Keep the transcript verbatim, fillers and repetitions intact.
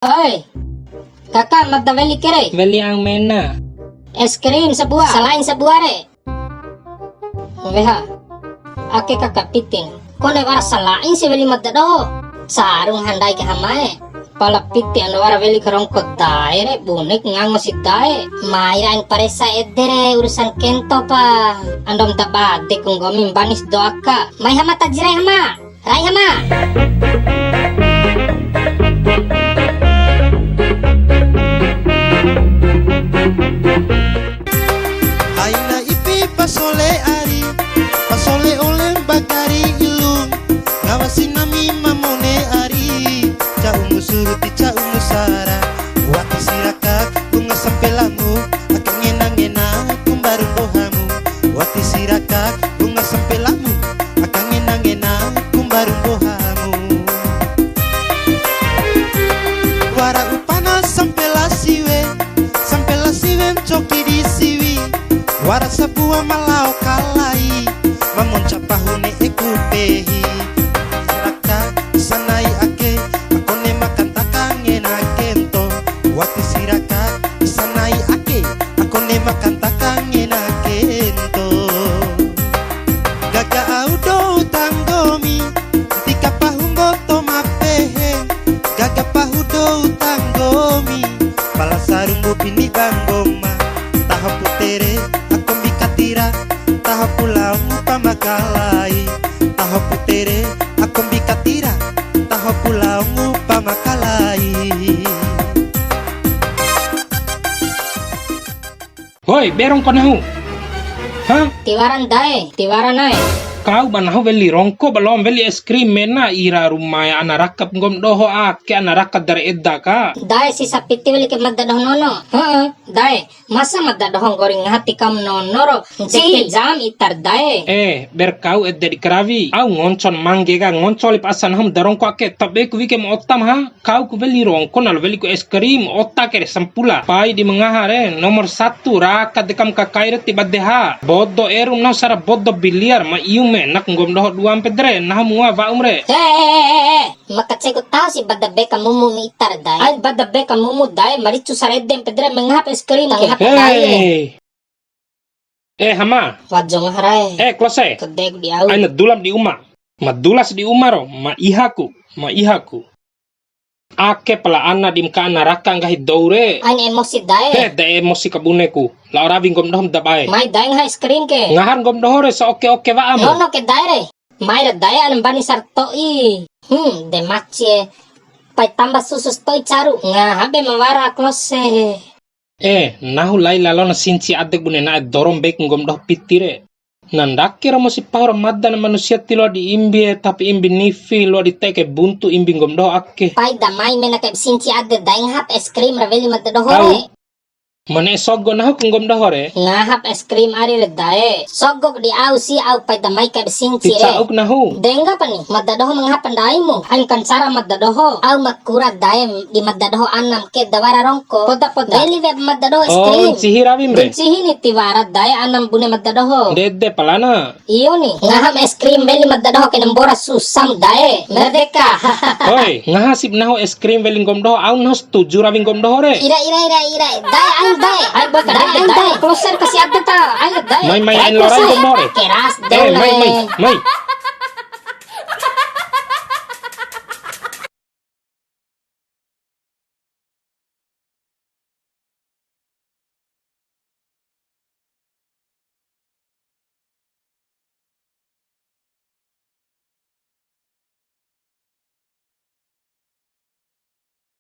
Oi, kaka, mada weli ke re? Weli au mena. Es krim sabua, salain sabua re. Weha. Ake kaka pitin. Kone wara salain si weli mada doho. Sarung handai ke hamae. Pala piti ando wara weli karongko dae re, bune ku ngango si dae. Mai ra ain paresa ede re, urusan kento pa. Andom da bade ku nggomi mbanis doaka. Mai hama taji rai hama. Rai hama. Aina ipi pasole ari, pasole ole mbakari ilu, ngawa si nami mamone ari, ca'u mu suruti ca'u mu sara, wati si raka bunga sampelamu, aka ngena-ngena ku mbaru mbohamu, wati si raka bunga sampelamu, aka ngena-ngena ku mbaru mbohamu. Wara upana sampela siwe, sampela siwe ncoki di siwi. Wara sabua ma lao kalai, ma monca pahu ne'e ku pehi. Raka sanai ake, akone ma kantaka ngena kento. Wati si raka sanai ake, akone ma kantaka ngena kento. Gaga au dou tanggomi, tika pahu mboto ma pehe. Gaga pahu dou tanggomi, pala sarumbu bini ba nggoma. Taho pu tere, akombi katira, taho pu lao ngupa makalai. Taho pu tere, akombi katira, taho pu lao ngupa makalai. Hoi, be rongko nahu. Hah? Tiwaran dae, tiwaran ae. Kau ba nahu weli rongko, ba loam weli es krim mena, ira rumae ana raka nggom doho ake, ana raka dare eda ka. Dae sisa piti weli ke mada doho nono. Heeh, dae. Masa mada doho nggori ngaha tikam nono ro. Nceke jam itar dae. Eh, ber kau ede di karawi. Au ngoncon mangge ka, ngonco lip asa nahum da rongko ake, tabe ku wike mo otam ha. Kau ku weli rongko na lao weli ku es krim, ota ke re sampula. Pai di ma ngaha re, nomor satu, raka dekam kakai re ti bade ha. Bodo erum nahu sara bodo biliar, ma iu menak nggom doho duam pede re, nahu mua wa'um re. Eh, eh, eh, eh, eh. Ma kaceku taho si bada beka mumu mi itar dae. Ai bada beka mumu dae, maricu saredem pede re, ma ngahap es krim ke. Hei. Eh, Hama. Wajo ngaha rae. Eh, Klose. Kedek di au. Aina dulam di uma. Ma dulas di uma ro, ma ihaku, ma ihaku. Ake pala ana di mka ana raka nggahi dou re. Ain emosi dae. Eh, de emosi kabune ku. Lao rawi nggom dohom da bae. Mai dae ngaha es krim ke. Ngahar nggom doho re, sa oke-oke wa'am. Nono ke dae re. Mai ra dae ana mbani sar to'i. Hmm, de maci e. Pai tamba susu to'i caru. Ngaha be ma wara Klose. Eh, nahu lai lalona sinci adek bune na'e doro mbeiku nggom doho piti re. Na ndake romo si pahu ra mada na manusia ti loa di imbi e, tapi imbi nifi loa di teke buntu imbi nggom doho ake. Pai da mai mena kai sinci ade dae ngahap es krim ra weli mada doho re. Au. Ma ne'e sogo nahu ku nggom doho re. Ngahap es krim ari re dae. Sogo di au si au pai da mai kai sinci re. Ti ca'uk nahu. Dengga pani, mada doho ma ngahap ndaimu. Ain kancara mada doho. Au ma kura dae di mada doho anam ke da wara rongko. Poda, poda. Weli wea mada doho es krim. Oh, ncihi rawim re? Ncihi ni tiwara dae anam bune mada doho. Ndede palana. Iyo ni, ngaham es krim weli mada doho ke na mbora susam dae. Merdeka. Hoi, ngaha sip nahu es krim weli nggom doho, au nahu setuju rawi nggom doho re. Ira, ira, ira, ira. Dae, ain dae. Ai, baka dae, dae, dae. Kloser kasi ade ta. Ain dae. Mai, mai, ain lo rai nggom doho re. Keras, eh, mai, mai, mai.